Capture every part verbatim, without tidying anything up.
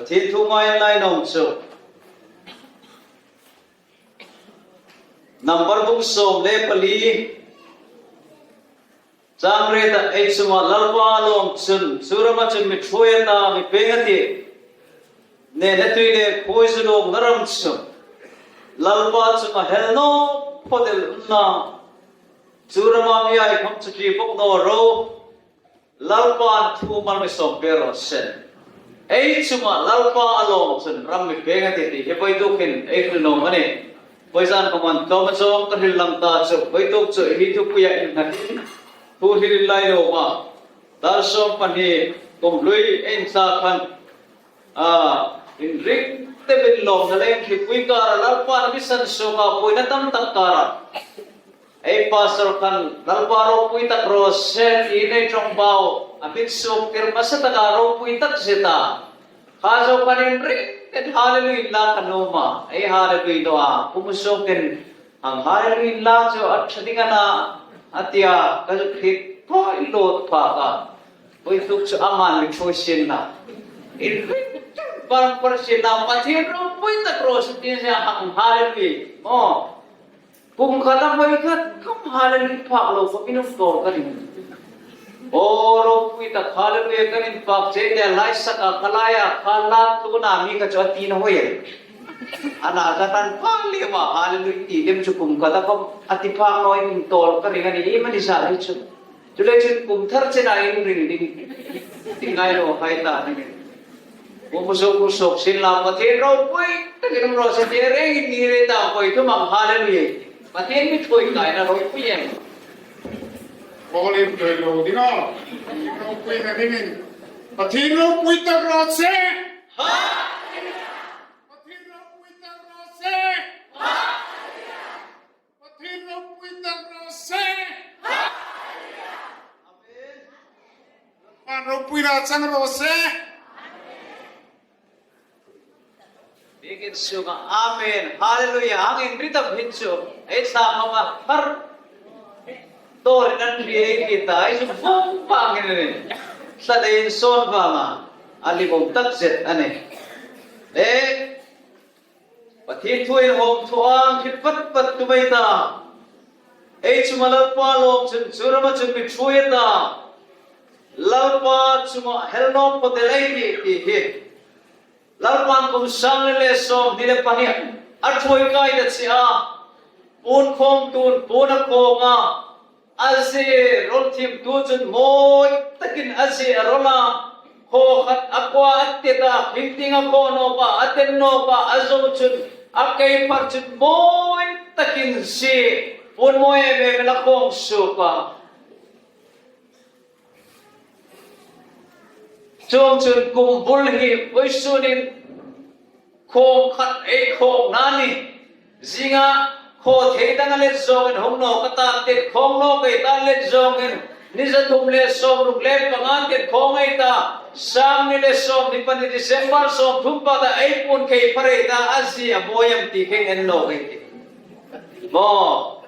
Pathien thu ngaina ei nuom chu Number bung sawm le pali, chang riet a, ei chunga Lalpa a lawm chun, chu rama chun mi ṭhuoi a ta, mi pêng a tih. Nena tui le khuoi zu lawmna ram chu Lalpa chunga hel naw phawt el unla, chu rama mi ei khawm chu ṭi bawk naw ro. Lalpan thu mal mi sawm pêk raw se. Ei chunga Lalpa a lawm chun ram mi pêng a tih ti hi vawituk hin ei hril nuom a nih. Vawizan khawm an tlawm a, chuong ka hril lang ta chu, vawituk chu hi thupuia innghat thu hril lai lo ma. Dar sawm pahni kum hlui ei inthla khan, a, inrik takin lawmna le inhripui kara Lalpan mi sansuok a, buoina tam tak kara ei pastor khan Lalpa ropui tak raw se ti ei ṭawngbau a mi suok tir hmasa taka ropui tak zet a. Kha zo khan inrik takin hallelujah inla ka nuom a, ei hallelujah naw a, kum suokin hang hallelujah inla chu a ṭha ding a na, a tia ka zuk hriet thaw lo phak a. Vawituk chu a man mi ṭhuoi sien la, inrik takin bang par sien la, Pathien ropui tak raw se ti zia hang hallelujah. Aw. Kum khata voi khat khawm hallelujah phak lo khawm inum tawl ka ring. Aw, ropui tak hallelujah kan inphak che le lai saka ka laia ka la tluna mi kha chu a tina hoi. A na ka tan phak lem a, hallelujah ti lem chu kum khata khawm a ti phak naw inum tawl ka ring a nih, ei mani sa hi chu. Chuleiin kum thar chena inring ding ti ngai lo hai ta ni. Kum suok, kum suok sien la, Pathien ropui takin um raw se ti rengin ni rei ta, koi tu mang hallelujah. Pathien mi ṭhuoi kaina ropui em. Paul in ṭhuoi lo ding a. Ropui na dingin. Pathien ropui tak raw se. Pathien ropui tak raw se. Pathien ropui tak raw se. Amen. Lalpan ropuina chang raw se. Bikin sunga amen. Hallelujah. Hang inri ta hin chu. Ei sa khawma har. Tor nan ri ei ki ta. Ei chu vawng vang in ni. Sa dei in sawn vanga. A li vawng tak zet a nih. Eh. Pathien thu inhawm thu ang thil pat pat tu mai ta. Ei chunga Lalpa lawm chun chu rama chun mi ṭhuoi a ta. Lalpa chunga hel naw phawt el ei tih ti hi. Lalpan kum sang le sawmhni le pahni a ṭhuoi kai ta che a. Puon khawm tuin puon a khawm a. A zie rawl thiemtu chun mawi takin a zie a rawl a, khaw khat a kua a tet a, hringting a khaw nawk a, a tet nawk a, a zo chun a kei phar chun mawi takin zie puon mawi em em a khawm suok a. Chuongchun kum bul hi vawisun in khawng khat ei khawng na ni. Zinga khaw thei dang a let zawngin hung nawk a ta, tet khawng nawk ei ta let zawngin ni za thum le sawmruk le panga tet khawng ei ta, sang hni le sawmhni pahni December sawmthum pakhat a ei puon kei phar ei ta, a zie a mawi am ti kheng en nawk ei tih. Maw.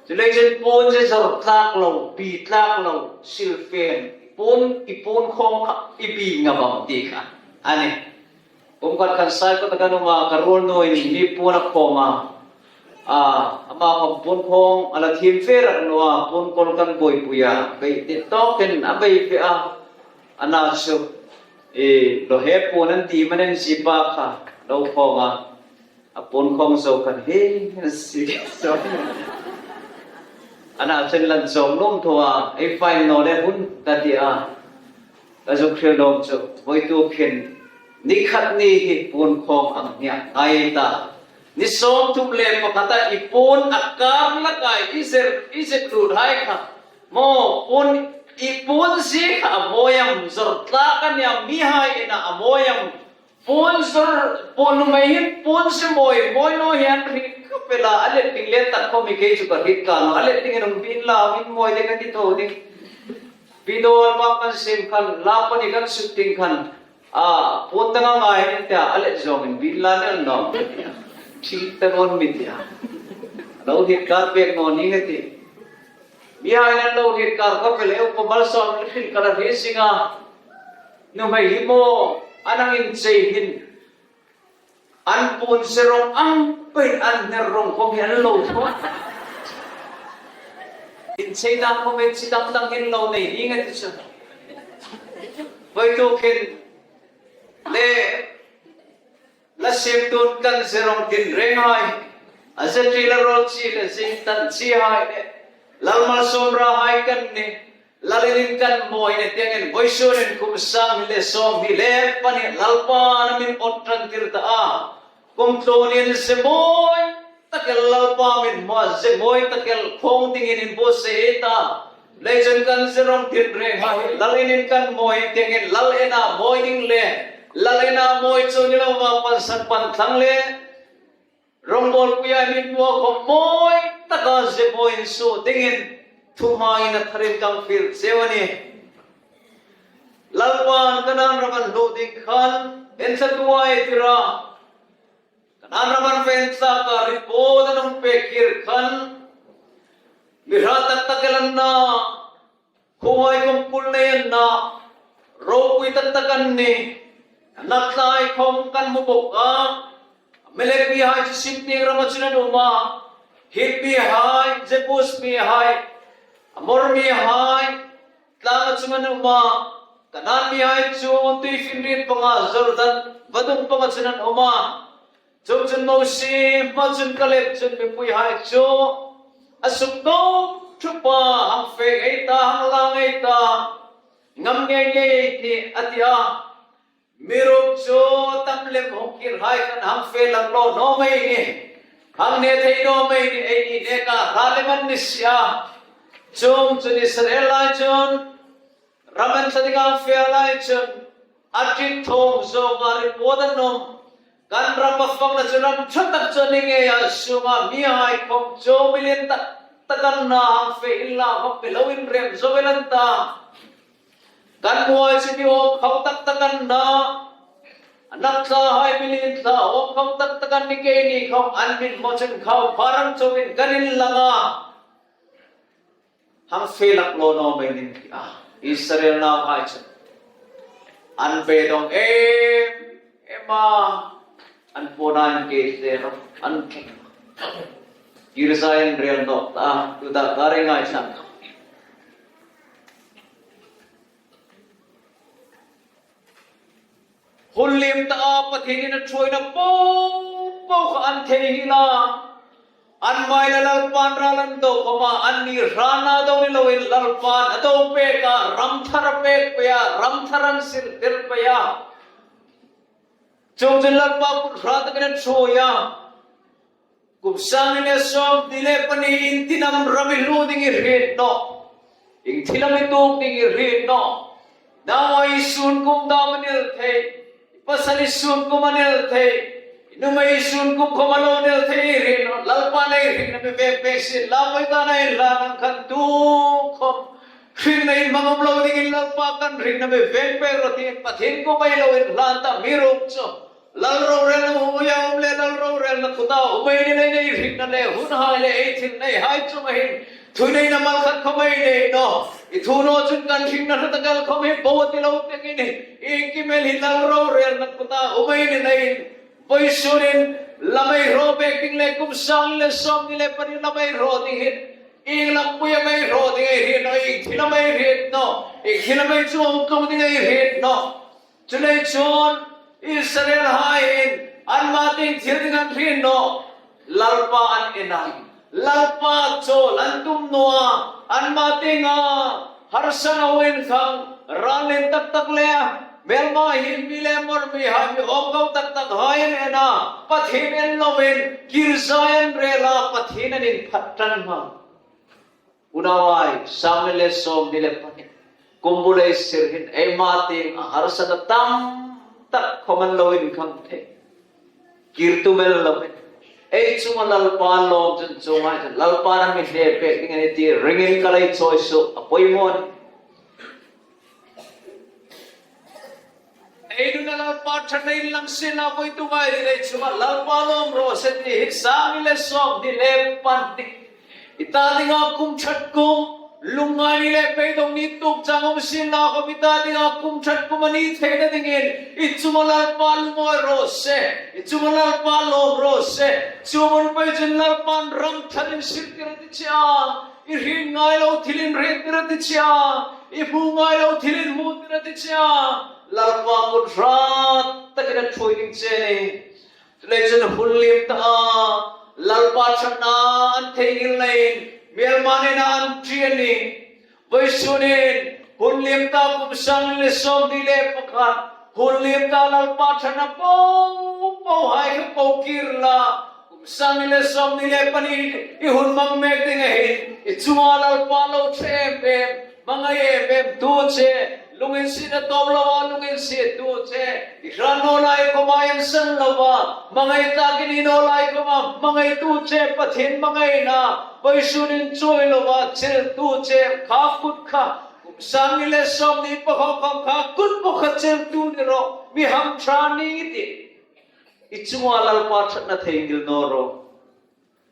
Chuleiin puon zie zawr tlak lo, pi tlak lo, silfen, puon, i puon khawng kha i pi ngam am ti kha a nih. Kum khat khan Saikawt-a kan um a, ka ruolnuin mi puon a khawm a. A, ama khawm puon khawng a la thiem fe rak naw a, puon kawl kan buoipui a, bei ti tawkin a bei fe a. A na chu, e, lo he puon an ti manin zipa kha lo khawm a. A puon khawng zo khan hi, a si zo. A na chen lan zawng lawm thaw a, ei fine naw le hun ka ti a. Ka zuk hril lawm chu, vawituk hin ni khat ni hi puon khawng ang hniah ngai ta. Ni sawmthum le pakhata i puon a kar laka i zer, i zer lut hai kha. Maw, puon, i puon zie kha a mawi am, zawr tlak a nia, mihai ina a mawi am. Puon zawr, puon nuhmei hin puon zie mawi, mawi naw hi an hriet khawp el a, a let ding le tak khawm hi kei chu ka hriet ka naw, a let dingin hung bi inla, inmawi le ka ti tho ding. Video album kan siem khan, la pahni kan shoot ding khan, a, puon dang a ngai hin tia, a let zawngin bi inla ni naw. Thil ta rawn mi tia. Lo hriet kar pek naw ning a ti. Mihai nan lo hriet kar khawp el, e, upa Malsawm hriet kar a hriet zing a. Nuhmei hi maw, An ang inchei hin, an puon se rawng ang peiin an hner rawng khawm hi an lo thaw. Inchei dan khawm hi chi dang dang hin lo nei ding a ti chu. Vawituk hin le la siemtu kan Zerong Tinreng hai, a zeti la rawl chi le zing tan chi hai le, Lalmalsawmra hai kan ni, Lal inin kan mawi ni ti angin vawisun hin kum sang hni le sawmhni le pahni Lalpan a min awt ṭan tir ta a. Kum tluonin zemawi tak el Lalpa min hmu a, zemawi tak el khawng dingin inbuotsai ei ta. Leiin chun kan Zerong Tinreng hai, Lal inin kan mawi ti angin Lal ina mawi ding le, Lal ina mawi chu ni lova pansan pan thlang le, rongbawlpuia min hmu a khawm mawi taka zemawi insuo dingin thuhmain a tharin kan fiel cheu a nih. Lalpan Kanan ram an hluo ding khan, enthlatuhai tira Kanan ram an fe thlak a report an hung pek kir khan, mi hrat tak tak el an na, khuohai khawm kul nei an na, ropui tak tak an nih. Hnatlai khawm kan hmu bawk a, Amalekmihai chu Sin tieng rama chun an um a, Hitmihai, Jebusmihai, Amormihai tlanga chun an um a, Kananmihai chu tuifinriet panga Jordan vadung panga chun an um a. Chuongchun Mosie hmaa chun Kaleb chun mipuihai chu a sukdawng ṭhupa, hang fe ei ta, hang la ei ta, ngam ngei ngei ei tih, a ti a. Amiruokchu tam lem hung kirhai khan hang fe laklaw naw mei ni, hang ne thei naw mei ni, eini neka hra lem an ni si a. Chuongchun Israel lai chun ram an tla dinga fe lai chun a ṭit thawng zawnga report an um. Kan ram a fakna chu ram ṭha tak chu a ni ngei a, sunga mihai khawm chu mi lien tak tak an na, hang fe inla khawm mi lo inrem zo el an ta. Kan hnuoi chu mi awm khau tak tak an na, a hnatlahai mi lien tla awm khau tak tak an ni, keini khawm an min hmu chun khau pha ram chungin kan inlang a. Hang fe laklaw naw mei ni, a ti a. Israel nauhai chu an beidawng em em a, an puon an ke te ro, an kirzain rel nawk ta, tuta ka ring ai san. Hun liem ta a, Pathienin a ṭhuoina po po kha an thei hi la. An hmain Lalpan ral an do khawm a, anni hrana do ni loin Lalpan a do pek a, ram thar a pek pei a, ram thar an sir tir pei a. Chuongchun Lalpa kut hrat takin a ṭhuoi a. Kum sang hni le sawmhni le pahni, ieng tin am ram i hluo ding i hriet nawh. Ieng thil am i tuok ding i hriet nawh. Nauhai sun kum dam a nel thei, i pasal i sun kum a nel thei, i nuhmei sun kum khawm a lo nel thei i hriet nawh. Lalpan ei hringna mi veng pek sien la, voi ta na inhlan ang khan tu khawm hringna inhmang um lo dingin Lalpa kan hringna mi veng pek rawh tiin Pathien kuoma ei lo inhlan ta. Amiruokchu Lal rorelna hmuna um le Lal rorelna kuta um ei ni leiin ei hringna le hunhai le ei thil neihai chunga hin thuneina mal khat khawm ei nei nawh. I thu naw chun kan hringna hlu tak el khawm hi bo a ti lo dingin, iengkim el hi Lal rorelna kuta um ei ni leiin, vawisunin lam ei hraw bek ding le kum sang le sawmhni le pahni lam ei hraw ding hin, ieng lampui am ei hraw ding ei hriet nawh, ieng thil am ei hriet nawh, ieng thil am ei chuong tlung ding ei hriet nawh. Chuleiin chun Israelhaiin anma tieng thil ding an hriet nawh. Lalpa an en a, Lalpa chawl an tum naw a, anma tienga harsatna huoin khang, ral lien tak tak le hmelma hin mi le Amor mihai, mi awm khau tak takhai an en a, Pathien en loin kirzain an rel a, Pathien an inphat ṭan hma. Unauhai, sang hni le sawmhni le pahni, kum bul ei sir hin ei hma tienga harsatna tam tak khawm an lo inkhang thei. Kir tum el loin ei chunga Lalpan lawm chun chuonghai chun Lalpan a mi hne pek ding a nih ti ringin ka lei chawi suok a poimaw a nih. Ei nuna Lalpa ṭhatna inlang sien la, voituk ngai ri lei chunga Lalpa lawm raw se ti hi sang hni le sawmhni le pahni, i ta dinga kum ṭhat kum, Lungngai ni le beidong ni tuok chang um sien la khawm i ta dinga kum ṭhat kum a ni theina dingin i chunga Lalpa lungawi raw se, i chunga Lalpa lawm raw se. Chu hmun pei chun Lalpan ram ṭhatin sirtir a ti che a, i hriet ngai lo thilin hriettir a ti che a, i hmu ngai lo thilin hmutir a ti che a. Lalpa kut hrat takin a ṭhuoi ding che a nih. Chuleiin chun hun liem ta a, Lalpa ṭhatna an theinghil leiin, hmelma neina an ṭi a nih. Vawisun hin, hun liem ta kum sang le sawmhni le pakhat, hun liem ta Lalpa ṭhatna po, po hai kha ko kir la. Kum sang le sawmhni le pahni, i hun hmang mek ding a hin, i chunga Lalpa lo ṭhe em em, hmangai em em tu che, lunginsietna tawp loa, lunginsiet tu che, i hrat naw lai khawma insan loa, hmangai takin i naw lai khawma, hmangai tu che, Pathien hmangaina, vawisun hin chawi loa, chil tu che, kha kut kha, kum sang le sawmhni pakhat khawm kha, kut pakhat chil tu ni rawh, mi hamṭha ni ti. I chunga Lalpa ṭhatna theinghil naw rawh.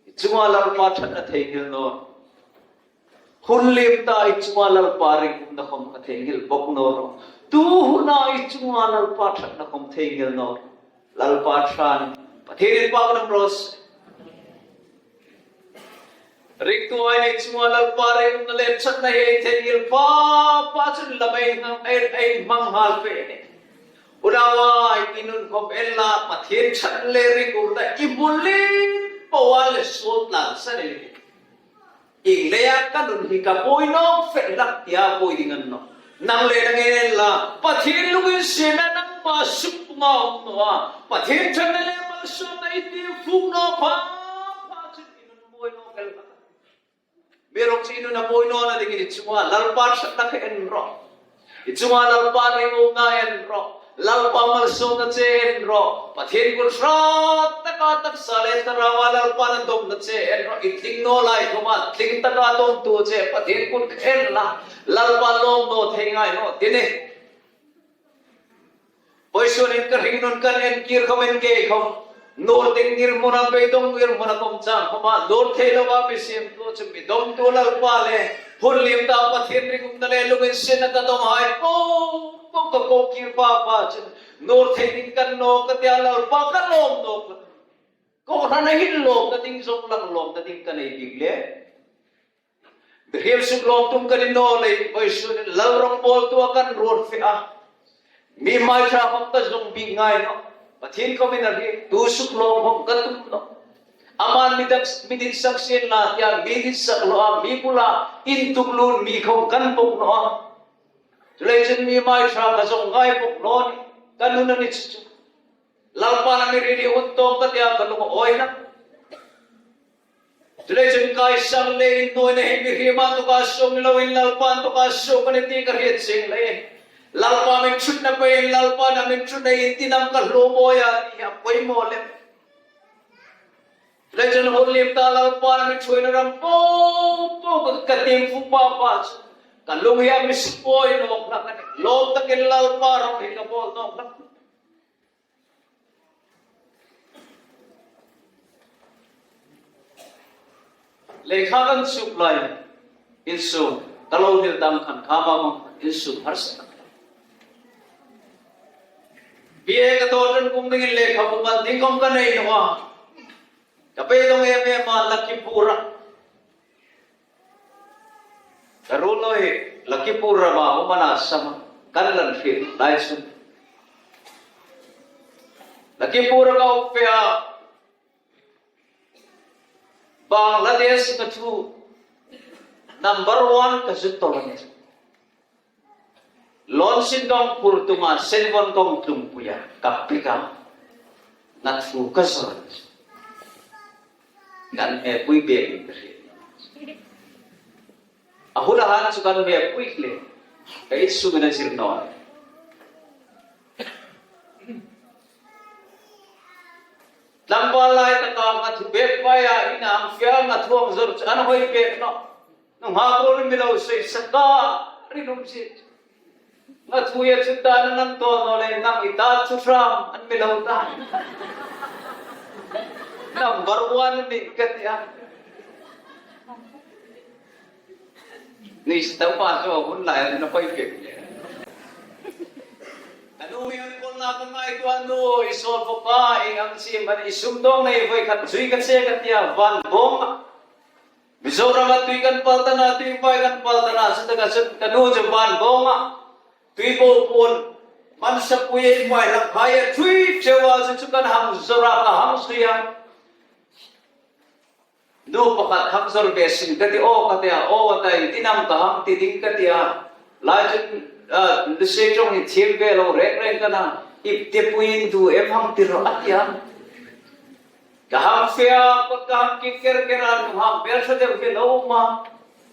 I chunga Lalpa ṭhatna theinghil naw. Hun liem ta i chunga Lalpa ringumna khawm kha theinghil bawk naw rawh. Tu huna i chunga Lalpa ṭhatna khawm theinghil naw. Lalpa ṭha a nih. Pathien inpâk a um raw se. Ringtu hai i chunga Lalpa ringumna le ṭhatna hi theinghil pha, pha chun lam ei hmang, ei, ei hmang nghal pei a nih. Unauhai, i nun khawm en la, Pathien ṭhat le ringumna i hmu lien po a le suol tlang sa ni. Ieng leia ka nun hi ka buoi nawk fe hlak tia buoi ding a ni nawh. Nang le nang en la, Pathien lunginsietna nangma sukpunga um naw a. Pathien ṭhatna le malsawmna i ti fuk naw pha, pha chun i nun buoi nawk el hlak. Mi rawng chu i nun a buoi nawna dingin i chunga Lalpa ṭhatna kha en rawh. I chunga Lalpa ringumna en rawh. Lalpa malsawmna che en rawh. Pathien kut hrat taka taksa le thlarauva Lalpa na dawmna che en rawh. I tling naw lai khawma tling taka dawmtu che Pathien kut kha en la. Lalpa lawm naw thei ngai naw ti a nih. Vawisun hin ka hringnun kan en kir khawm, en kei khawm, nur ding ngirhmuna, beidong ngirhmuna khawm chang khawma, nur thei loa mi siemtu chu mi dawmtu Lalpa le, hun liem ta Pathien ringumna le lunginsietna ka dawmhai po po ka ko kir pha pha chun, nur thei ding ka ni naw ka tia, Lalpa ka lawm naw ka. Kohran a hin lawmna ding zawng lang lawmna ding ka nei bik le. Mihriem suklawm tum ka ni naw leiin vawisun hin Lal rawngbawltua kan ruot fe a. Mi mai ṭha khawm ka zawng bik ngai nawh. Pathien khawmin a hriet, tu suklawm khawm ka tum nawh. Aman mi dak, mi ditsak sien la tia, mi ditsak loa, mi bula intuklun mi khawm kan bok nawh a. Chuleiin chun mi mai ṭha ka zawng ngai bok naw nih, ka nun a ni chu chu. Lalpan a mi hriet hi hun tawng ka tia ka lung a awi nawh. Chuleiin chun kai sang le innawina hi mihriem inthawka suok ni loin Lalpa inthawka suok a nih ti ka hriet chieng leiin, Lalpa min ṭhutna peiin Lalpan a min ṭhutna intinam ka hluo mawi a ti hi a poimaw lem. Chuleiin chun hun liem ta Lalpan a mi ṭhuoina ram po po ka, ka tiem fuk pha pha chu ka lung hi a mi suk pawi nawk hlak a nih. Lawm takin Lalpa rawng hi ka bawl nawk hlak. Lekha kan suk lai, insung, ka lo hril dam khan kha ma mong, insung harsa. B A ka thaw chun kum dingin lekhabu man ding khawm ka nei naw a. Ka beidong em em a, Lakhipur-a. Ka ruol naw hi Lakhipur rama um a na, Assam-a kan lan hril lai chun. Lakhipur-a ka um fe a, Bangladesh-a ka thu number one ka zuk tawk a nih. Lawn sin kawng phur tunga senvon kawng tlungpuia ka pik a, ka thu ka zawr. Kan hmepui bek in ka hriet. A hun a han chu kan hmepui le, ka insungin a zir naw a. Tlangval lai taka nghathu bek paia in ang fia nghathu ang zawr chu an hoi bek nawh. Nunghak ruol mi lo sei saka rinum si. Nghathuia chu tan an tawn naw le, nang i ta chu hram an mi lo ta. Number one ni ka tia. Ni si tau pa chu hun lai an hoi pek. Ka nu mi an kol na ka ngaituo a, nu, i sawl fawpa, i ang chi man i sum dawng nei voi khat chui ka che ka tia van bawng. Mizoram a tui kan pal ta na, tui vai kan pal ta na, chu taka chu ka nu chu van bawng a. Tui bo puon, man sa pui ei mai la phai a tui che wa chu chu kan hang zora ka hang suya. Nu pakhat hang zor ve sin ka ti aw ka tia, aw a tai, ti nam ka hang ti ding ka tia. Lai chun, ah, lu se chong hi thiem ve lo rek rek ka na, ip te pui in du em hang ti ro a tia. Ka hang fe a, kot ka hang ki ker ker a, nu hang bel sa deu ve lo ma.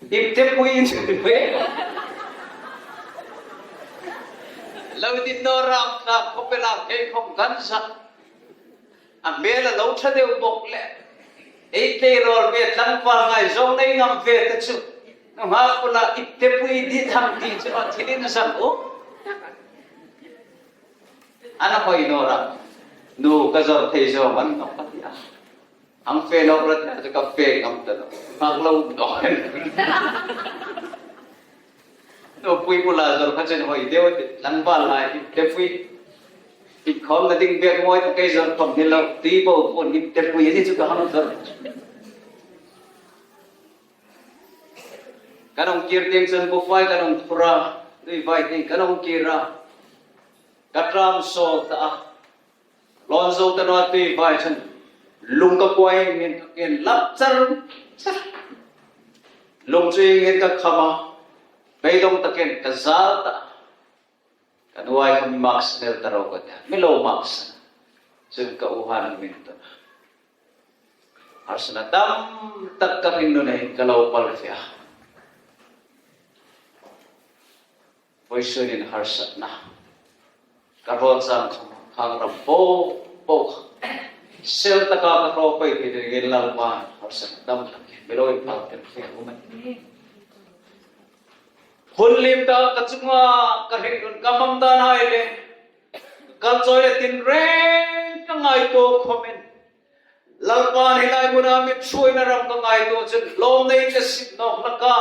Ip te pui in du em. Lo din no ram ta ko pe la ke khom kan sa. A hmel a lo ṭha deu bawk le. Ei tleirawl ve tlangval ngai zawng nei ngam ve ta chu. Nunghâ kula ip te pui dit hang ti chu a thil inzam u. Ana hoi naw ra. Nu ka zawr thei zawng an nawk a ti a. Hang fe nawk ra ti a chu ka fe ngam ta nawh. Hang lo nawk. Nupui bula zawr kha chen hoi deu a ti, tlangval lai ip te pui. Ip khawm na ding bek mawi ta kei zawr khawm ni lo, tui bo puon ip te pui a ni chu ka hang zawr. Kan hung kir ding chun bufai kan hung phur a, tui vai ding kan hung kir a. Ka ṭam sawl ta a. Lawn zo ta naw a tui vai chun. Lung ka kuoi ngin ka ken lap char char. Lung chu ngin ka kham a. Beidong takin ka zal ta. Ka nuai kham mask nel ta ro ka ta. Mi lo mask. Chun ka u han min ta. Harsatna tam tak ka ring nun a hin ka lo pal fe a. Vawisun hin harsatna ka rawn chang khang ram po po. Sel taka ka rawn pei thei dingin Lalpa harsatna tam tak mi lo inphal tir fe a um a. Hun lim ta ka chunga ka hring nun ka hmang dan hai le kal chawi le tin reng ka ngaituo khawmin Lalpa hi lai muna mi ṭhuoina ram ka ngaituo chun lawm nei ka sip nawk hlak a.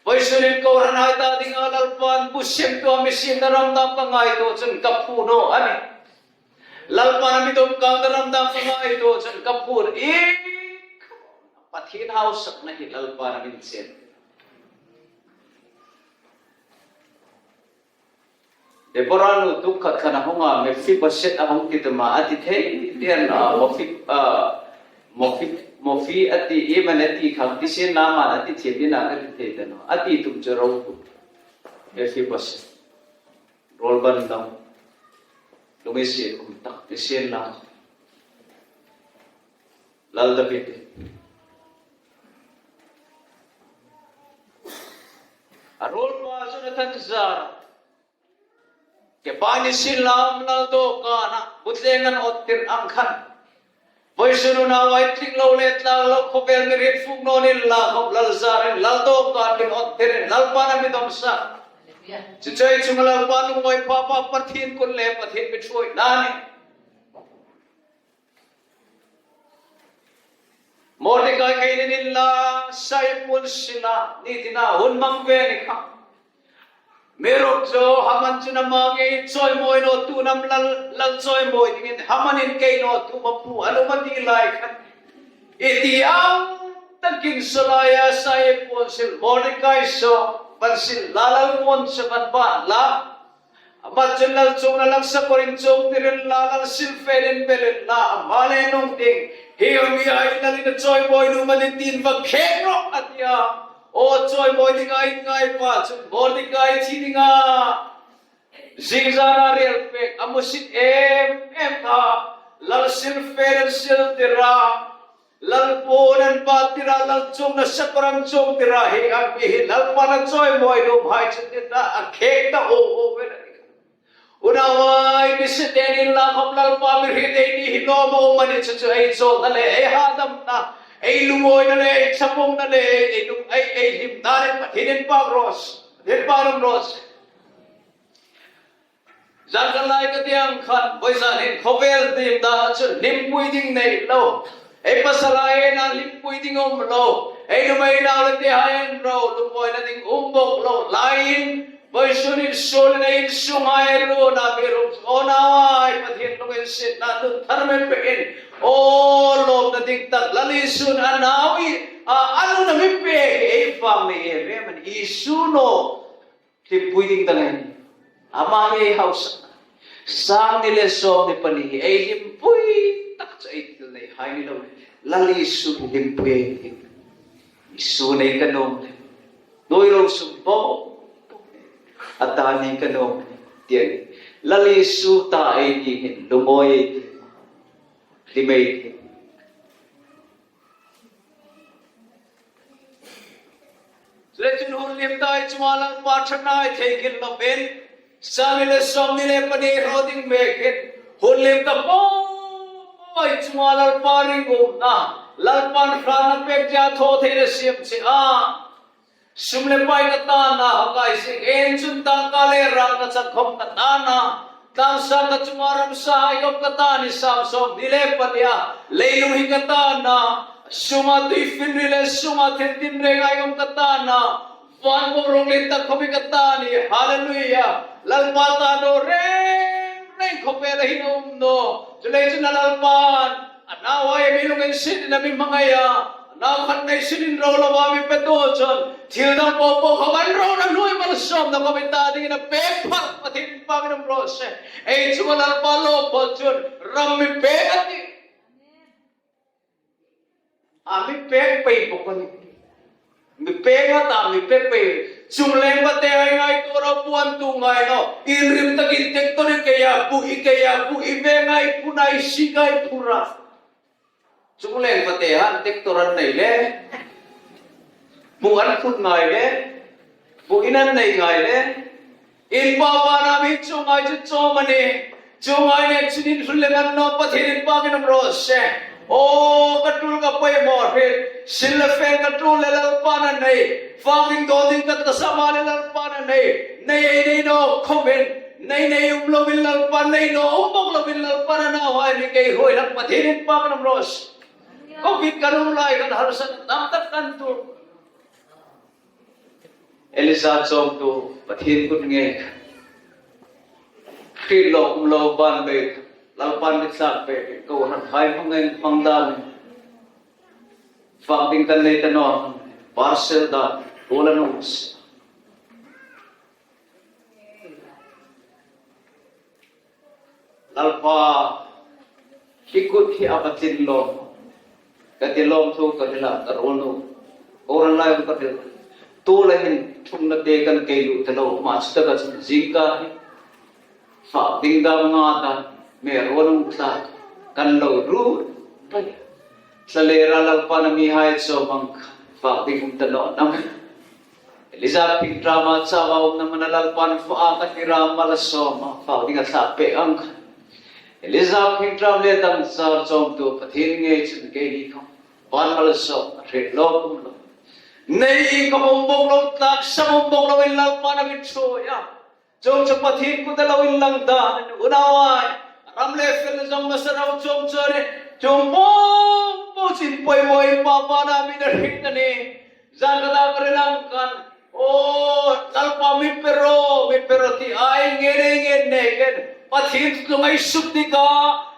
Vawisun hin kohran hai ta dinga Lalpan bu siemtu a mi siemna ram dam ka ngaituo chun ka phu naw a nih. Lalpan a mi dawm kangna ram dam ka ngaituo chun ka phu naw a nih. Pathien hausakna hi Lalpan a min chen. Deborah nu tuk khat khan a hung a, Mephibosheth a hung ti ta ma a ti thei, ti an a, Mophi, a, Mophi, Mophi a ti, i man a ti khang ti sin la man a ti thei, ti na ka ti thei ta naw. A ti tum chu ro. Mephibosheth. Rawl ban dam. Lungi si kum tak ti sin la. Lal David. A rawl pa Jonathan zar. Ke pani sin lam lal dawkana, butleng an awt tir ang khan. Vawisun unau ai tling lo le tlang lo, khawvel mi rit fuk naw ni la, khawp lal zarin lal dawkan min awt tirin, Lalpan a mi dawm sa. Chu chei chunga Lalpa lungawi pha pa, Pathien kut le Pathien mi ṭhuoina ni. Mordekai kei nin la, sai puon sila, ni tina hun mang ve ni kha. Mi ruok chu Haman chun ama ngei chawimawi naw tu nam lal, lal chawimawi dingin Hamanin kei naw tu ma pu, a lum a ti lai khan. I ti ang takin salai a sai puon sil Mordekai saw, van sil la lal puon saw van ba la. Ama chun lal chuongna lak sakawrin chuong tir inla, lal silfenin bel inla, ama le nung ding. Hi mi ai lalin a chawimawi nuom a ni tiin va khek rawh a ti a. Aw chawimawi dinga inngai pa chun Mordekai thi dinga. Zingzana rial pek a musit em em kha. Lal silfenin sil tir a. Lal puon an bat tir a, lal chuongna sakawr an chuong tir a, hi ang hi Lalpan a chawimawi nuom hai chu ti ta, a khek ta o o vel a ni. Unauhai, mi se te ni la khawp Lalpa mi hriet ei ni hi lawm a um a ni chu chu ei chawlna le, ei hadamna, ei lungawina le, ei chapawmna le, ei, ei lung, ei, ei hlimna le, Pathien inpak raw se, Pathien inpak raw se. Zan khat lai ka ti ang khan, vawisun hin khawvel hlim dan chu hlimpui ding nei lo. Ei pasal ai na hlimpui ding um lo. Ei nuhmei nau le tehai en ro, lungawina ding um bawk lo laiin, vawisun insuolin ei insunghai ruona mi rum, aw nau ai, Pathien lunginsietna nun thar mi pein, aw lawmna ding tak Lal Isu'n a nau hi, a, a nuna mi pek hi ei fang nei em em a nih, Isu naw hlimpui ding dang ei ni. Ama hi ei hausa. Sang hni le sawmhni pahni hi ei hlimpui tak chu ei thil neihai ni lo. Lal Isu hlimpui ei ni. Isu nei ka nuom le. Nuoi ro sum po. A ta ni ka nuom le. Tia ni. Lal Isu ta ei ni hin lungawi ei ti. Hlim ei ti. Chuleiin hun hlim ta ei chunga Lalpa ṭhatna ei theinghil lovin, sang hni le sawmhni le pahni hraw ding mekin, hun hlim ta po po ei chunga Lalpa ringumna, Lalpa'n hratna pek tia thaw theina siem che a. Sum le pai ka tana, hawkai sing en chun tangka le ral ka chang khawm ka tana, tlang sang ka chunga ramsahai khawm ka ta ni, sang sawmhni le pahni a, leilung hi ka tana, sunga tuifinriet le sunga thil tinreng hai khawm ka tana, van bawm rawng lien tak khawm hi ka ta ni, hallelujah, Lalpa ta naw reng reng khawvela hin a um naw, chuleiin chun a Lalpa'n, a nauhai mi lunginsietin a mi hmangai a, a nau khat nei sinin ro lova mi petu chun, thil dang po po khawm an rona hnuoi malsawmna khawm i ta dingin a pek phal Pathien inpâkin um raw se. Ei chunga Lalpa lawm po chun, ram mi pek a tih. A mi pek pei bawk a nih. Mi pek a ta, mi pek pei. Chungleng fate hai ngaituo ro, puon tu ngai naw. Inrim takin tractor i kei a, bu i kei a, bu i ve ngai, phuna i sie ngai, phura. Chungleng fate han tractor an nei le. Bu an phun ngai le. Bu in an nei ngai le. Inpâk vana mi chuong ngai chu chawm a nih. Chuong ngai nek chun inhlun lem an naw, Pathien inpâkin um raw se. Aw, ka tul ka poimaw hret. Sil le fe ka tul le Lalpa'n a nei. Fak ding dawn ding ka ta sa ma le Lalpa'n a nei. Nei ei nei naw khawmin. Nei nei um lovin Lalpa'n nei naw um bawk lovin Lalpa'n a nauhai mi kei hrawi hlak Pathien inpâkin um raw se. Covid kan um lai khan harsatna tam tak kan tuor. Elisa chawmtu Pathien kut ngei. Hriet lo um lo ban bei, Lalpa'n mi thlak pei, kohranhai hmang ngei hmang dan. Fak ding kan nei ta naw, parcel dan, kuol an um. Lalpa, hi kut hi a va tlin lawm. Ka ti lawmthu ka hril a, ka ruolnu. Kohran lai ka hril. Tu lai hin thungna te kan kei lut ta lo, ama chu taka chun zingkar hi. Fak ding dam nga ta, me ruolnu tla kan lo ru. Tla le ra Lalpa'n a mihai chawm ang kha, fak ding um ta naw nih. Elizabeth Phingṭam a chau a umna hmuna Lalpa'n fa a ka ti ra malsawm a, fak ding a thlak pei ang kha. Elizabeth Phingṭam le dang char chawmtu Pathien ngei chun keini khawm. Van malsawm a hriet lo um lo. Nei inkhawm um bawk lo, tlaksam um bawk lovin Lalpa'n a mi ṭhuoi a. Chuong chu Pathien kuta lo inlang dan, unauhai. Ram le fel zawng masa ro chuong chu a nih. Chuong po po chu inpoimaw inpâk vana mi na hriet a nih. Zan ka ta ka hril ang khan. Aw, Lalpa mi pe ro, mi pe ro ti ei ngen ei ngen nei ken. Pathien lunginsiet dik a,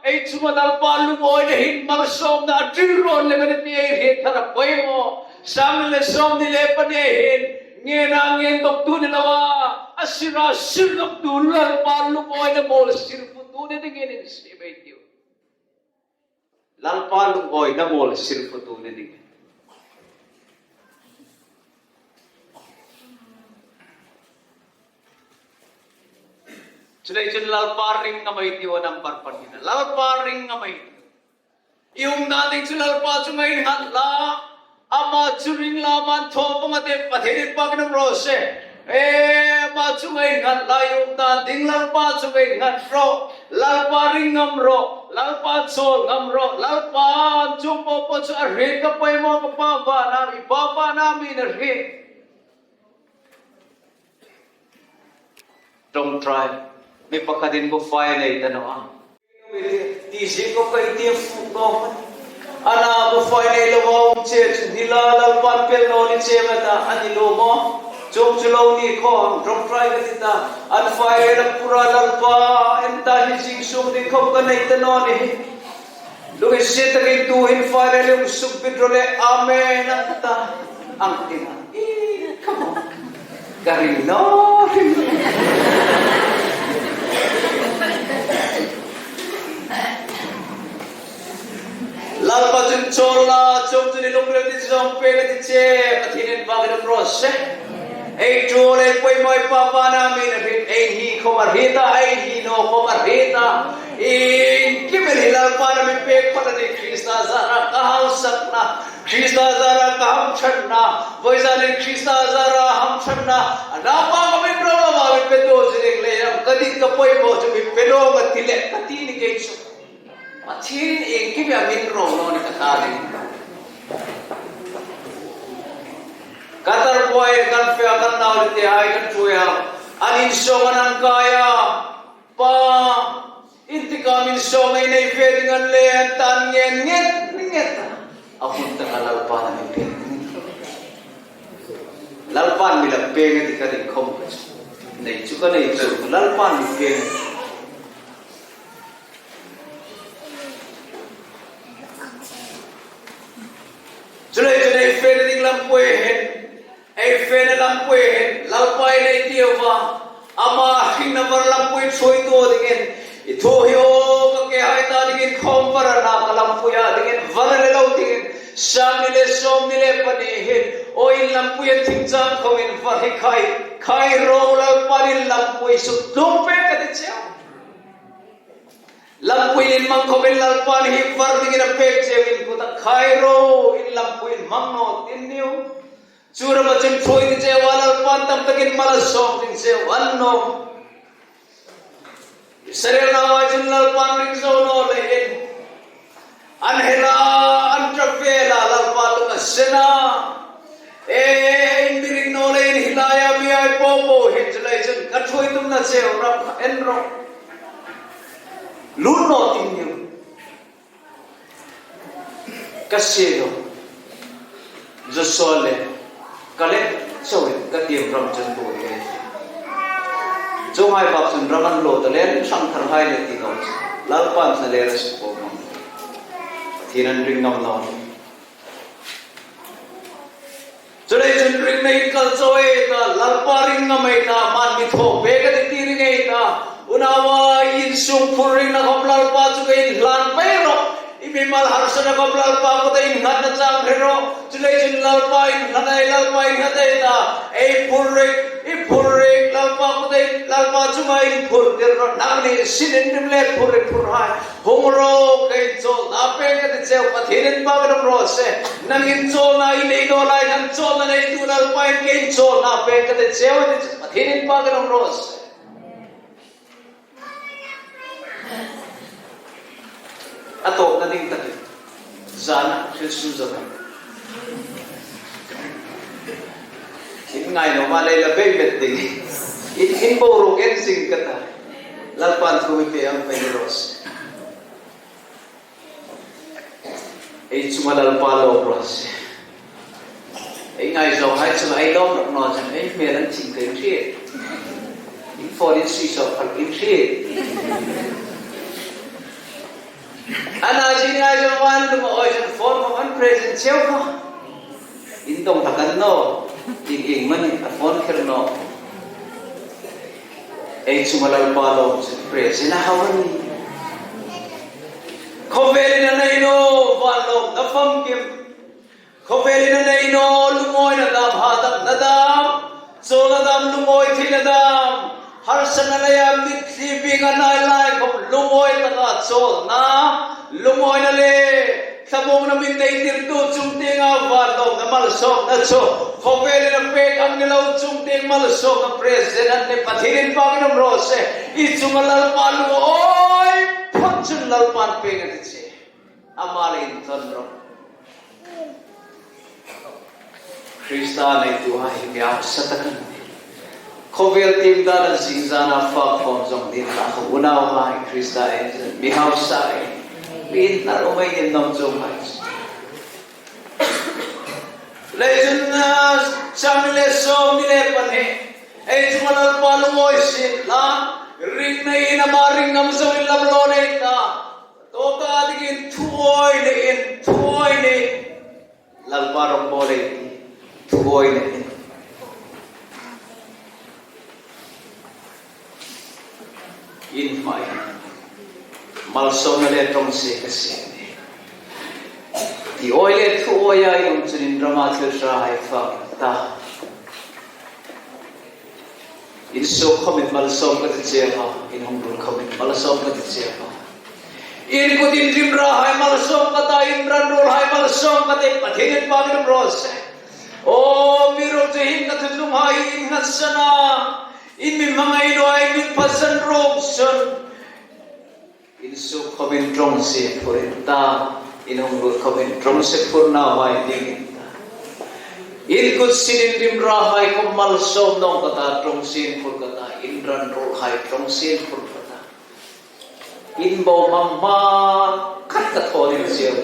ei chunga Lalpa lungawina hin malsawmna a ṭul rawn lem a nih ti ei hriet thar a poimaw. Sang le sawmhni le pahni hin, ngena ngen dawktu ni loa, a sira sir dawktu Lalpa lungawina mawl sir futu ni dingin insiem ei tiu. Lalpa lungawina mawl sir futu ni dingin. Chuleiin chun Lalpa ring ngam ei tiu, a number pahnina. Lalpa ring ngam ei tiu. I umna ding chu Lalpa chu ngainhat la. Ama chu ring la, aman thaw pawng a ti, Pathien inpâkin um raw se. E, ama chu ngainhat la, i umna ding Lalpa chu ngainhat rawh. Lalpa ring ngam rawh. Lalpa chawl ngam rawh. Lalpa chuong po po chu a hriet ka poimaw ka Pa vana, i Pa vana mi na hriet. Ṭawngṭai. Mi pakhatin ko fai nei ta naw a. Ti zie ko kai ti fu ko. Ana bu fai nei lo a um che chu ni la, Lalpan pel naw ni che ma ta, a ni lo maw? Chuong chu lo ni khawm ṭawngṭai ka ti ta. An fai rel a pura, Lalpa, en ta, hi zing sung ding khawm ka nei ta naw ni. Lunginsiet takin tuhin fai rel hung suk bit ro le, amen, an ta. Ang tina. Ih, come on. Ka ring naw, ring naw. Lalpa chun chawl la, chuong chu ni lungril ti zawng pek a ti che, Pathien inpâkin um raw se. Ei ṭhuoi le poimaw pa pana mi na hriet, ei hni khawm a hriet a, ei hni naw khawm a hriet a. Iengkim el hi Lalpan a mi pek phawt a nih, Krista zara ka hausakna, Krista zara ka hamṭhatna, vawizanin Krista zara hamṭhatna, a naupa ka min ro lova mi petu chu ding le, ka dit ka poimaw chu mi pe naw ka ti le, ka ti ni kei chu. Pathien iengkima min ro naw ni ka ta ding. Ka tar buoi kan fe kan nau te hai kan ṭhuoi a. An insawng an kai a. Pa, intikam insawng ei nei ve ding a ni le, an ta ngen nget nget. A hun taka Lalpan a mi pek. Lalpan mi la pek a ti ka ding khawm. Nei chu ka nei chu, Lalpan mi pek. Chuleiin ei fena ding lampui hin, ei fena lampui hin, Lalpa ei nei tiu a, ama hringna var lampui ṭhuoitu dingin, i thu hi aw ka kehai ta dingin khawm var a na ka lampui a dingin, var le lo dingin, sang ni le sawm ni le pahni hin, aw in lampui an thing chang khawmin var hi khai, khai ro, Lalpan in lampui suk tlung pek ka ti cheu. Lampui in mang khawmin Lalpan hi var dingin a pek cheu in kut a khai ro in lampui in mang naw ti niu. Chu rama chun ṭhuoi ti cheu a Lalpan tam takin mal a sawm ding cheu a ni naw. Israel nauhai chun Lalpan ring zo naw leiin. An hel a, an ṭap ve a, Lalpa lung a sen a. E, in mi ring naw leiin hi laia mi ei po po hin chu lei chun ka ṭhuoi tumna cheu ram kha en ro. Lut naw ti niu. Ka sie lo. Joshua le Kaleb chauin ka tiem ram chun bu ni. Chuonghai bak chun ram an lo ta le, hrang thar hai le ti naw. Lalpan na le ra si po mang. Pathien an ring ngam naw. Chuleiin chun ringna inkal chawi ta, Lalpa ring ngam ei ta, man mi thaw pek a ti ti ring ei ta. Unauhai, insung phur ringna khawm Lalpa chu ka inhlan pei rawh. I mimal harsatna khawm Lalpa kuta innghatna chang hre rawh. Chuleiin chun Lalpa innghat ei, Lalpa innghat ei ta. Ei phur ring, i phur ring, Lalpa kuta in, Lalpa chunga inphur tir rawh. Nangni sin inrim le phur ring phur hai. Hung ro, ka inchawlna pek ka ti cheu, Pathien inpâkin um raw se. Nang inchawlna i nei naw lai, nang chawlna neitu Lalpa in ka inchawlna pek ka ti cheu, a ti cheu, Pathien inpâkin um raw se. A tawpna ding tak. Zana, thil sum zana. In ngai naw ma lei la bei bet ding. In, in boruok en zing ka ta. Lalpan thu mi pe ang pei ni raw se. Ei chunga Lalpa lawm raw se. Ei ngaizawng hai chunga ei lawm rak naw chun ei hmel an thim ka inhriet. In phone in switch off kha ka inhriet. Ana zing ngaizawng an lum a awi chun phone khawm an present cheu kha. In dawng hlak a ni naw. Ieng ieng mani a phone kher naw. Ei chunga Lalpa lawm chu present a hau a nih. Khawvelin a nei naw, van lawmna famkim. Khawvelin a nei naw, lungawina dam, hahdamna dam. Chawlna dam, lungawi theina dam. Harsatna leia mitthli bik a nei lai khawm lungawi taka chawlna. Lungawina le thlamuongna mi nei tirtu chung tienga van lawmna malsawmna chu khawvelin a pek ang ni lo, chung tieng malsawmna present a nih. Pathien inpâkin um raw se. I chunga Lalpa lungawi phawt chun Lalpan pêng a ti che. Ama le inthon rawh. Krista neituhai hi mi hausa tak a nih. Khawvel tiem dana zing zana fak khawm zawng ding kha khawm unauhai Krista ei mi hausa ei. Mi inhnar um ei ni naw chuonghai. Leiin chun, ah, sangni le sawmhni le pahni. Ei chunga Lalpa lungawi sien la, ringna in ama ring ngam zo in lam lo nei ta. Tawka dingin thuawi nei in, thuawi nei. Lalpa rawngbawl ei ti, thuawi nei in. In hmai, malsawmna le ṭawngsie ka sie. Tiawi le thuawi a in um chun in rama thil hrahai fak ta. In suk khawmin malsawm ka ti che a, in hung rul khawmin malsawm ka ti che a. In kut in rim rahai malsawm ka ta, in ran ruolhai malsawm ka ti, Pathien in pâkin um raw se. Aw, amiruokchu hin ka thutlunghai in nghatsan a, in mi hmangai naw a, in mi phasan ruok chun. In suk khawmin ṭawngsie phur in ta, in hung rul khawmin ṭawngsie phur naw hai ding in ta. In kut sin in rim rahai khawm malsawm naw ka ta, ṭawngsie phur ka ta, in ran ruolhai ṭawngsie phur ka ta. In bo hmang hma khat ka thaw ding chiau.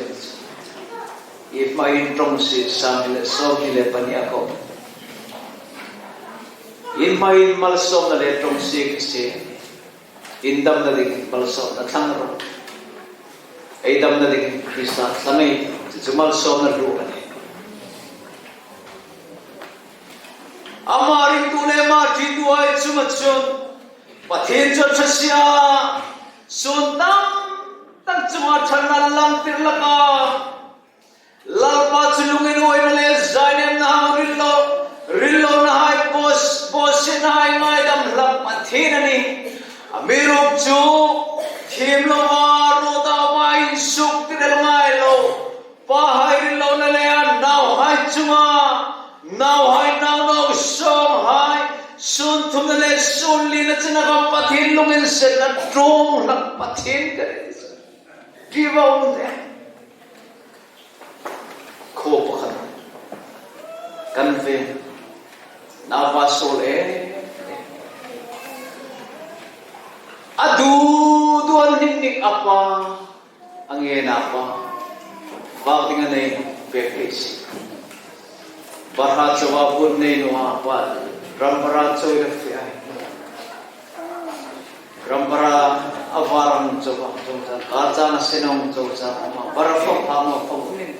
I hmai in ṭawngsie sangni le sawmhni le pahni a ko. In hmai in malsawmna le ṭawngsie ka sie. In damna dingin malsawmna thlang ro. Ei damna dingin Krista thlang ei tih. Chu chu malsawmna hlu a nih. Ama ringtu le ama ṭhitu ei chunga chun Pathien chu a ṭha si a. Sun tam tak chunga ṭhatna a lang tir hlak a. Lalpa chu lunginhuaina le zaingaina hang ril lo, ril lonahai, bos-, bossinahai ngaidam hlak Pathien a nih. Amiruokchu thiem lova ruota a um a, insuk tir el ngai lo. Pahai ril lona le a nauhai chunga, nauhai nau nawk sawnghai, sun thumna le sun lina chena kha Pathien lunginsietna ṭum hlak Pathien ka nih. Ti va um de. Khuo pakhat kan ve. Naupa suol e. A du du an hnik hnik a pa. A ngen a pa. Vak ding a nei pek thei si. Bara chauh a bun nei naw a pa. Ram bara chauh i la fe ai. Ram bara a var ang chauh a, chauh chang. Kar chang a sen ang chauh chang. Ama bara fak fak naw fak nin.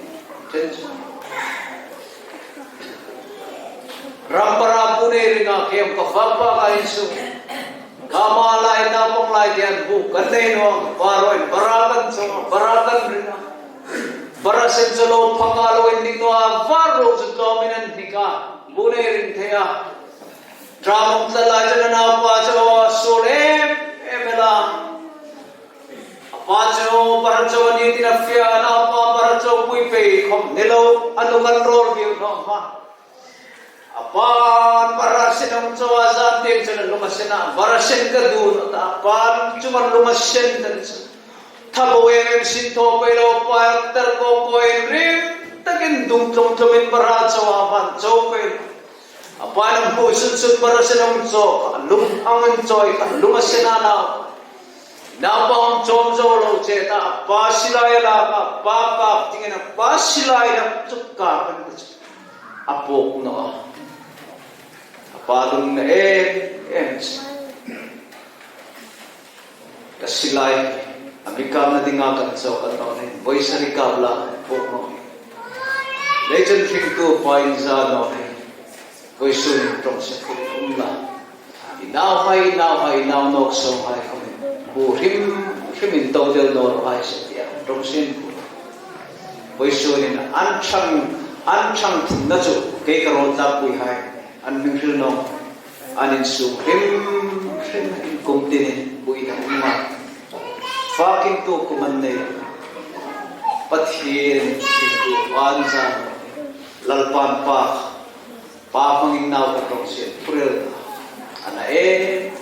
Chen chu. Ram bara bu nei ring a kem ka fak fak a insu. Kama lai naupang lai tian bu kan nei naw. Var roi bara kan chauh, bara kan ring a. Bara sen chu lo phak a lo en ding naw a, var ro chu tlawmin an hnik a. Bu nei ring thei a. Ṭam um tlat lai chun a naupa chu a suol em em el a. A pa chu bara chauh a ni tina fe a, a naupa bara chauh pui pei khawm ni lo, a nu kan rawl viu hnawk hma. A pa'n bara sen ang chauh a zan tieng chun a lung a sen a, bara sen ka duh nawh ta, a pa chunga lung a sen ta chu. Tha bo em em sin thaw pei lo, pa tar ko ko in rim takin dung tlum tlumin bara chauh a hman chauh pei lo. A pa'n a hmu sun sun bara sen ang chauh, a lung ang in chawi kha, lung a sen a nau. Naupa hung chawm zo lo che ta, a pa silai a lak a, a pa kap dingin a pa silai lak chu kap an chu. A puok naw a. A pa lungna em em chu. Ka silai, a mi kapna dinga kan chawk kan tawk nih, vawi sari kap la, puok naw. Leiin chun hringtu pa inza naw hi. Vawisun ṭawngsie phur um la. I nauhai, i nauhai, i nau nawk sawnghai khawmin bu hrim hrimin to del naw raw hai se tia ṭawngsie phur. Vawisun in an ṭhang, an ṭhang thumna chu kei ka rawn tlakpuihai an hming hril naw. An insuk hrim hrim in kum tinin buoina um a. Fakin tu kum an nei. Pathien hringtu pa inza naw. Lalpa'n pa. Pa hmangin nau ka ṭawngsie phur el a na e.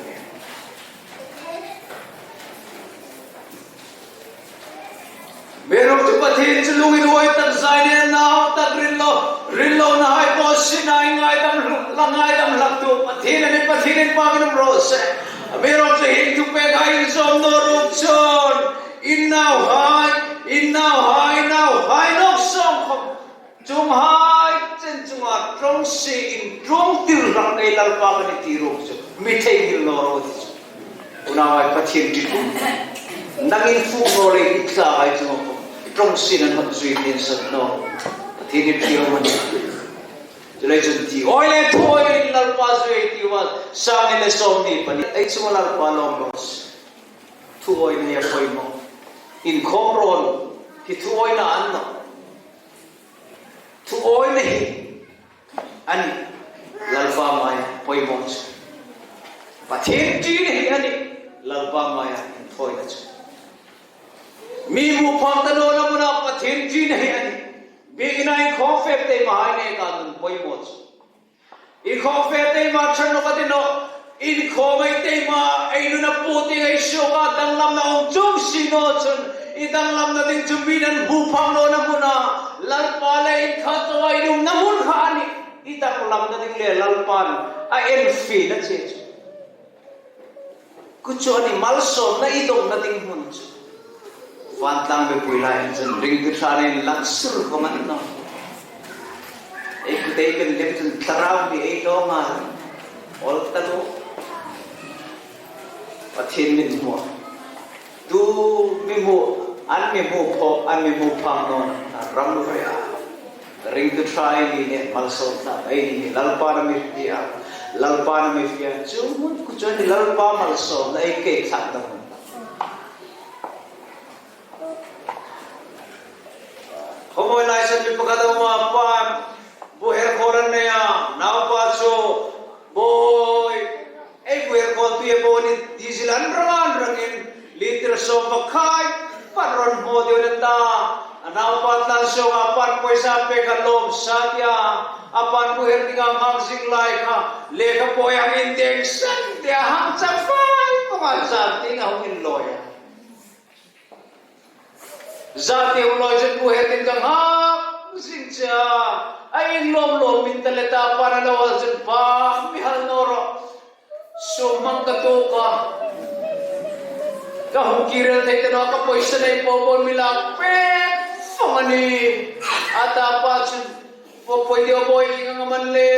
Amiruokchu Pathien chu lunginhuai tak, zaingaina tak, ril lo, ril lonahai, bossinahai ngaidam hlak, la ngaidam hlaktu Pathien a nih, Pathien in pâkin um raw se. Amiruokchu hin thupekhai in zawm naw ruok chun, in nauhai, in nauhai, nauhai nawk sawng khawm. Chuonghai chen Pathien ṭi kum. Nangin fuk naw lei i tla ai chu ma kum. Ṭawng sin an hak zui tin san naw. Pathien i ṭi ro man. Chu lei chun thi awi le thu awi in Lalpa zui ei ti ua. Sang ni le sawm ni pani. Ei chu Lalpa lawm lo. Thu awina hi a poimaw. Inkhawm rawn. Hi thu awina an naw. Thu awina hi. A ni, Lalpa maia poimaw chu. Pathien ṭina hi a ni, Lalpa maia inthawina chu. Mi hmu phak ta nawna hmuna Pathien ṭina hi a ni. Biekina inkhawm fe teima hai neka nun poimaw chu. Inkhawm fe teima ṭha naw ka ti nawh. Inkhawm ei teima, ei nuna pu ti ei suok a, danglamna um chum si naw chun, i danglamna ding chu mi'n an hmu phak nawna hmuna, Lalpa le inkhawm chauh a i nunna hmun kha a ni, i danglamna ding le Lalpan a enfielna che chu. Kha chu a ni malsawmna i dawngna ding hmun chu. Vantlang mipui lai chun ringtu ṭha nei langsur ko man naw. Ei kut ei beng lem chun thlarau mi ei dawng a. Awl ta lo. Pathien min hmu. Tu mi hmu, an mi hmu phak, an mi hmu phak naw. Ram lu ria. Ringtu ṭha ei ni le malsawm ṭha ei ni, Lalpan a mi hria, Lalpan a mi hria. Chu hmun kha chu a ni Lalpa malsawmna ei kei thlakna hmun. Khawmawi lai san mi pakhat a um a, pa bu her khawl an nei a, naupa chu, Bawi, ei bu her khawl tui a bo ni, diesel an rang an rangin, litre sawm va khai, pan rawn hmaw deu na ta. A naupa tlan sawng a pan pawisa pek a lawm sa tia. A pan bu her dinga hmang zing lai kha. Lekha pawi hang indeng san tia hang chak fai. Kawng a zar ding a hung inlawi a. Zar ding hung lawi chun bu her ding ka hang zing cha. A inlawm lawm min ta le ta pan a lo hal chun pa mi hal naw rawh. Sum hmang ka tuok a. Ka hung kir el thei ta naw ka pawisa nei po po mi lak pek fawng a nih. A ta pa chun, "Pawi pawi deu bawi, ieng ang am a ni le,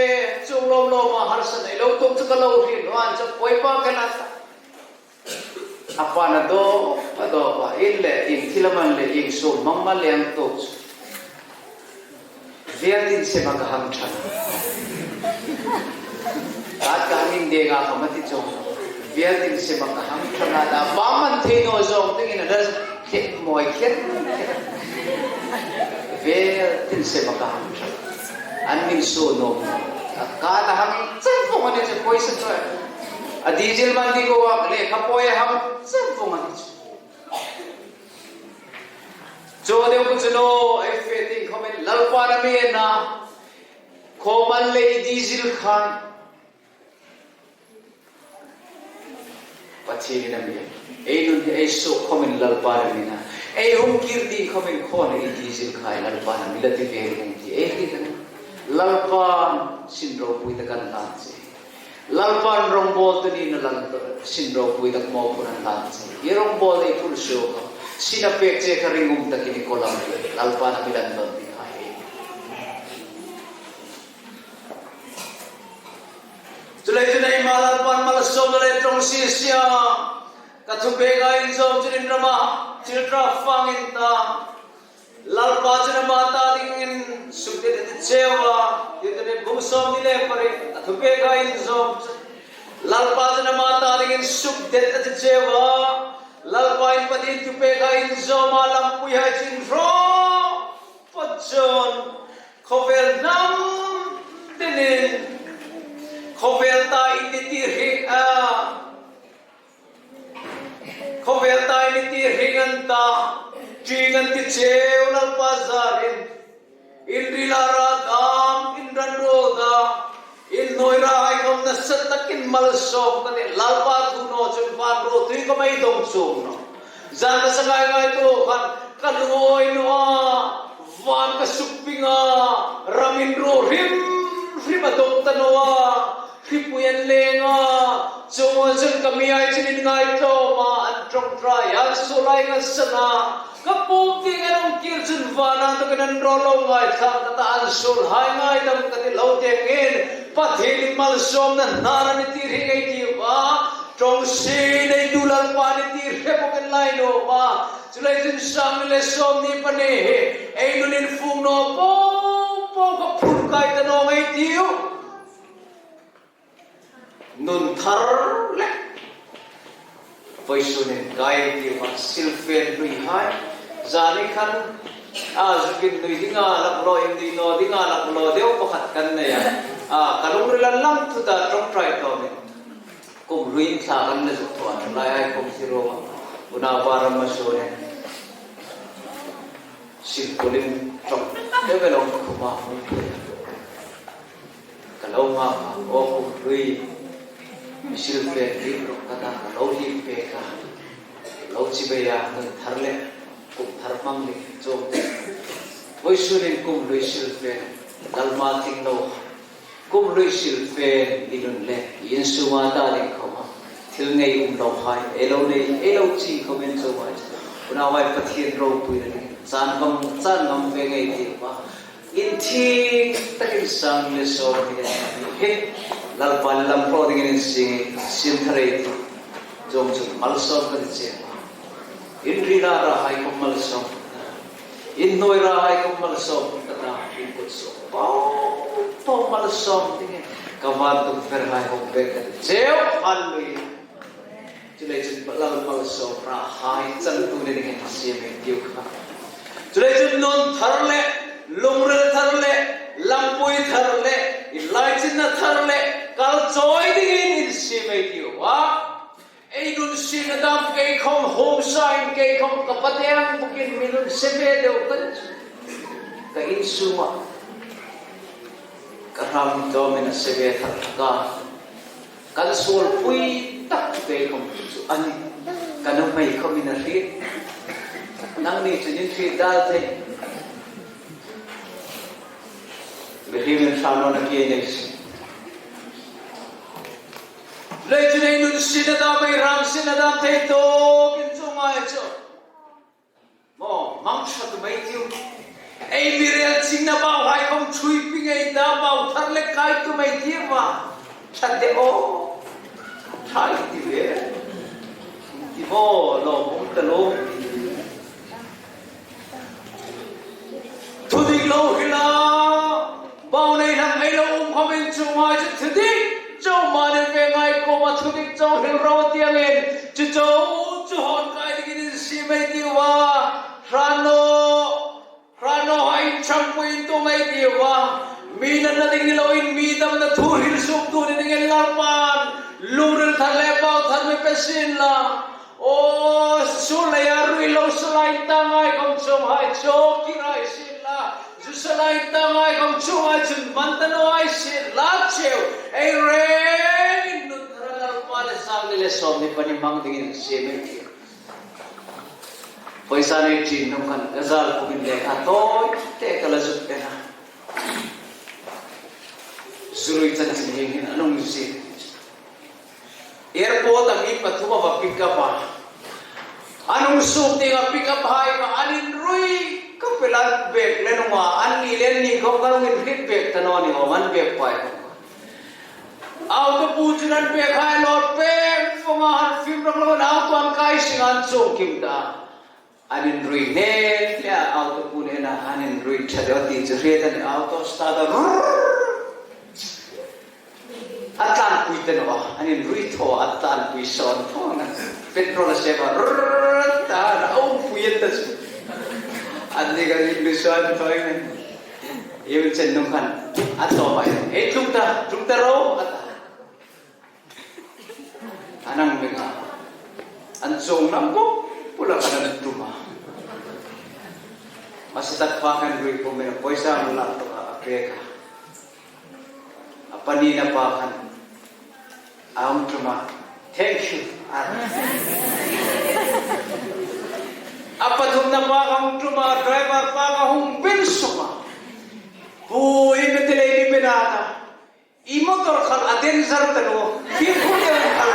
chuong lawm lawm a harsa nei lo tuok chu ka lo hriet naw a, an chu pawi pa ka ni a ta." A pa'n a dawp, a dawp a, ieng le, ieng thil am a ni le, ieng sum hmang am a ni le ang tuok chu. Vial tin sema ka hang ṭhang. Ka ka hang indeng a ka ma ti chawng. Vial tin sema ka hang ṭhang a ta. Ba man thei naw zawng dingin a da khet mawi khet. Vial tin sema ka hang ṭhang. An min su naw. Ka ka ta hang chang fawng a ni chu pawisa chu. A diesel man ding ko wa le ka pawi hang chang fawng a ni chu. Chu deu kha chu naw, ei fe ding khawmin Lalpan a mi en a, khawm an le i diesel khai. Pathienin a mi en. Ei nun hi ei suok khawmin Lalpan a mi en a. Ei hung kir ding khawmin khawn ei diesel khai Lalpan a mi la ti ve ring ti ei ti kan. Lalpan sin ropui ta kan hlan che. Lalpan rongbawltu nina lal sin ropui tak mawphurna an hlan che. I rongbawl ei phur suok a. Sin a pek che kha ringum takin i kolang. Lalpan a mi lan don ti hai. Chu lai chu nei ma Lalpan malsawmna le ṭawng si sia. Ka thupek a inzawm chu in rama. Thil ṭha fang in ta. Lalpa chun ama ta dingin sukdet a ti cheu a, Deuteronomi bung sawmhni le pariet a thupek a inzawm chu. Lalpa chun ama ta dingin sukdet a ti cheu a, Lalpa in Pathien thupek a inzawm a, lampui hai chu inhraw phawt chun khawvel hnam dingin khawvel ta in ni ti hriet a. Khawvel ta in ni ti hriet an ta, ṭing an ti cheu Lalpa zarin. In rila ra dam, in ran ruol dam, in hnuoi ra hai khawm nasa takin malsawm ka ti. Lalpa thu naw chun van ruo tui ka mei dong chuong naw. Zan ka sa ngai ngai tu khan ka lungawi naw a, van ka suk ping a, ram in ruo hrim hrim a dong ta naw a. Hripui an leng a, chuong chun ka mi hai chun in ngai tlawm a, an ṭawngṭai an suol lai ngan san a. Ka pum tieng an hung kir chun vana takin an raw lo ngaithla ka ta, an suol hai ngaidam ka ti lo tiengin Pathienin malsawmna hnar a ni ti hriet ei ti a. Ṭawng si nei tu Lalpa ni ti hre bawk an lai naw a. Chuleiin chun sang hni le sawmhni pahni hi ei nun infuk naw po po kha phur kai ta naw ei tiu. Nun thar le vawisun inkai tiu a, silfen hluihai. Zani khan a zukin hnui dinga laklaw, innui naw dinga laklaw deu pakhat kan nei a. A, ka lungril an lang thu ta ṭawngṭai tawmin. Kum hlui inthla kan la zuk thaw a, lai ai kum si ro. Unau bar a ma suo ne. Silpulin ṭawng. Te ve long khuma hung. Ka lo ma, aw kum hlui. Mi silfen lim rawk ka ta, ka lo lim pek a. Lo chibai a, nun thar le. Kum thar hmang le. Chuong. Vawisun in kum hlui silfen. Lalma tling lo. Kum hlui silfen i nun le, i insunga ta ding khawma. Thil ngei um lo hai, ei lo nei, ei lo ching khawmin chu mai. Unau hai Pathien ropui le, chan ngam, chan ngam ve ngei ti pa. Inthik takin sang le sawm hi le. He, Lalpa le lam pro dingin insing, sin thar ei ti. Chuong chu malsawm kan che pa. Inrila ra hai khawm malsawm. Inhnuoi ra hai khawm malsawm ka ta, inkut sawm. Pau, pau malsawm dingin. Ka vantung fer hai hawng pek ka ti. Cheu, hallelujah. Chuleiin chun Lal malsawm ra hai changtu ni dingin siem ei tiu kha. Chuleiin chun nun thar le, lungril thar le, lampui thar le, inlaichinna thar le, kal chawi dingin insiem ei tiu a. Ei nun sietna dam kei khawm home sign kei khawm ka pa te ang bukin mi nun se ve deu kan chu. Ka insunga. Ka ram dawmin a se ve thar ka. Kan suolpui tak kei khawm chu a nih. Ka nuhmei khawmin a hriet. Nangni chu nin hriet dal thei. Mihriemin hriet naw na kei nei si. Leiin chun ei nun sietna dam, ei ram sietna dam thei tawkin chu ngai chu. Maw, hmang ṭha tum ei tiu. Ei mi rel chingna bau hai khawm ṭhuoi pei ngei ta, bau thar le kai tum ei tiu a. Ṭha de aw. Ṭhai ti ve. Ti maw, lo hung ta lo. Thudik lo hi la, bau nei hlang ei lo um khawmin chu ngai chu thudik chau mani ve ngai kuoma thudik chau hril ro ti angin, chu chau chu hawn kai dingin insiem ei tiu a, hra naw, hra naw hai inṭhangpui intum ei tiu a, mi natna ding ni loin mi damna thu hril suoktu ni dingin Lalpan lungril thar le bau thar mi pe sien la. Aw, suol leia rui lo suol lai ta ngai khawm chuong hai chu kir ei sien la. Zu suol lai ta ngai khawm chuong hai chun man ta naw ei sien la cheu. Ei rengin nun thar Lalpa le sang hni le sawmhni pahni hmang dingin siem ei tiu. Poisa nei ṭhin hnung khan ka zal pumin lekha tawi te ka la zuk pe a. Zu rui chanchin hieng hin a nung zie. Airport-a mi pathum a va pick up a. An hung suok dinga pick up hai kha an inrui khawp el a, bag le nunga an ni le an ni khawm kha an hung inhriet bag ta naw ni awm an bag pai khawm. Auto pu chun an bag hai lawr pek vawng a, han fim rak lo an auto an kai seng an chuong kim ta. An inrui hne le a auto pu nen an inrui ṭha deu ti chu hriet a nih, auto start a rrrr. A tlanpui ta naw a, an inrui thaw a tlanpui sawn thaw a. Petrol a sep a rrrr ta a umpui a ta chu. An ni ka inrui sawn thaw a. Ei chen hnung khan a tawp a. Ei tlung ta, tlung ta ro a ta. An hang beng a. An chuong lam bawk pula khan an tum a. Hmasa tak pa khan rui pum a, poisa an lak tawk a, a pek a. A pahnina pa khan a hung tum a. Thank you. A pathumna pa kha hung tum a, driver pa kha hung beng suk a. Pu, i mi ti le i mi beng a ta. I motor kha a danger ta naw. Hi khu danger kha.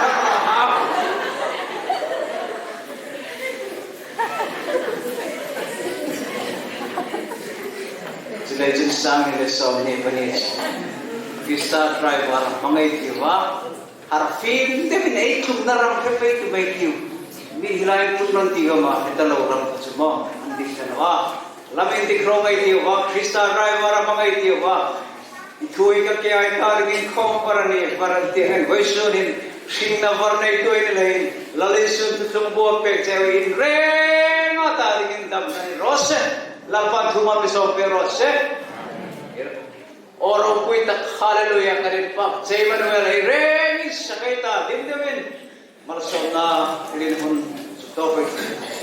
Chuleiin chun sang hni le sawmhni pahni. Krista driver hmang ei tiu a. Arfin te min ei tlungna ram hre pei tu mai tiu. Mi hi lai pun ran ti gama heta lo ram ka chu maw. An dik ta lo a. Lam indik ro ngai tiu va, Krista rai va ram ngai tiu va. I thu hi ka ke ai ta dingin khawm var a ni, var an ti hen vawisun hin. Hringna var nei tu ni leiin. Lal Isun thu thlung buak pek cheu in reng a ta dingin damna ni raw se. Lalpan thu ma mi sawm pek raw se. Aw ropui tak, hallelujah, kan inpak che Emmanuel hei rengin sak ei ta dim dimin. Malsawmna rin hun suk tawk ei.